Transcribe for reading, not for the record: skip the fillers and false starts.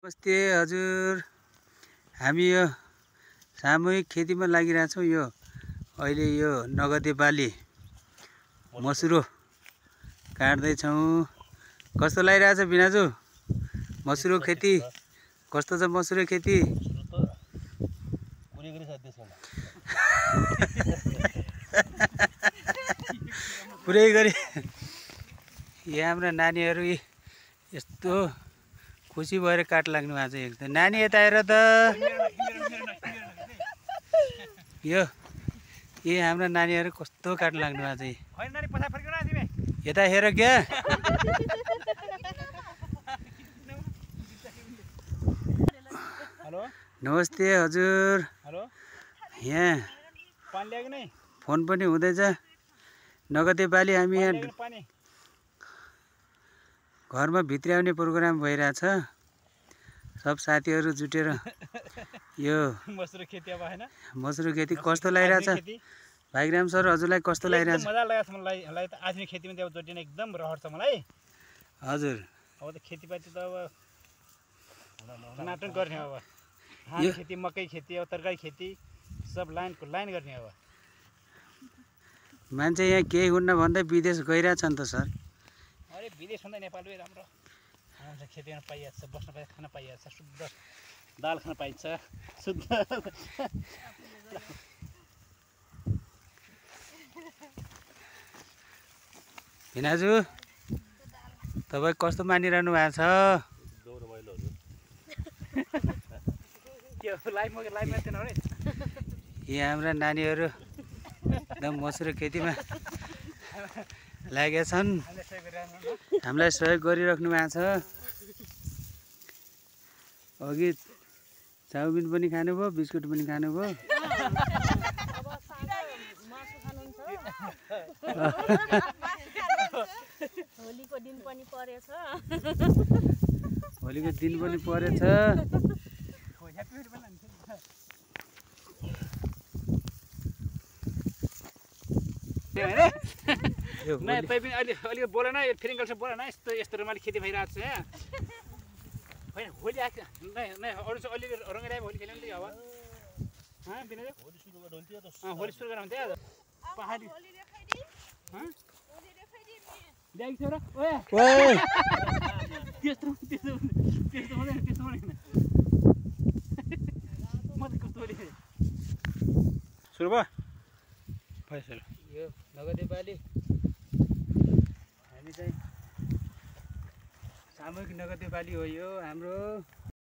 नमस्ते हजुर, हामी यो सामूहिक खेतीमा लागिरहेछौँ। यो अहिले यो नगदे बाली मसुरो काट्दैछौँ। कस्तो लागिरहेछ बिनाजु मसुरो खेती? कस्तो छ मसुरो खेती? पुरै गरी यहाँ हाम्रा नानीहरू यस्तो खुसी भएर काट लाग्नु भएको छ। एकदम नानी यता आएर त यो हाम्रा नानीहरू कस्तो काट लाग्नु भएको छ। यता हेर क्या। नमस्ते हजुर। यहाँ फोन पनि हुँदैछ। नगदे बाली हामी यहाँ घरमा भित्र्याउने प्रोग्राम भइरहेछ। सब साथीहरू जुटेर यो मसुरो खेती कस्तो लागिरहेछ भाइग्राम सर? हजुरलाई कस्तो लागिरहेछ? मजा लागेछ मलाई त। आधुनिक खेतीमा त अब जोडिन एकदम रहर छ मलाई। हजुर, अब त खेतीपाती त अब नाटक गर्ने अब। धान खेती, मकै खेती, अब तरकारी खेती सब लाइनको लाइन गर्ने अब। मान्छे यहाँ केही हुन्न भन्दै विदेश गइरहेछ नि त सर। अरे विदेश भन्दा नेपालमै राम्रो। आरामसे खेती गर्न पाइहाल्छ, बस्न पाइन्छ, खान पाइहाल्छ, शुद्ध दाल खान पाइन्छ, शुद्ध। भिनाजु तपाईँ कस्तो मानिरहनु भएको छ? यहाँ हाम्रा नानीहरू एकदम मसुरो खेतीमा लागेका छन्। हामीलाई सहयोग गरिराख्नु भएको छ। अघि चाउमिन पनि खानुभयो, बिस्कुट पनि खानुभयो। होलीको दिन पनि परेछ। होलीको दिन पनि परेछ। नहीं तै पनि अलि बोल न, फेरि गल्छ बोल न। यस्तो यस्तो रमाइलो खेती भइरहेको छ यहाँ। होइन होली आएको नै अरू चाहिँ अलि रङ्गीलाई होली खेल्नु नि अब। होली सुरु गराउँ त्यहाँ पहाडी ल्याएको थियो र। त्यस्तो त्यस्तो त्यस्तो हुँदैन, त्यस्तो हुँदैन। म त कस्तो होली सुरु भयो सुरु। यो नगदे बाली हामी चाहिँ सामूहिक नगदे बाली हो यो हाम्रो।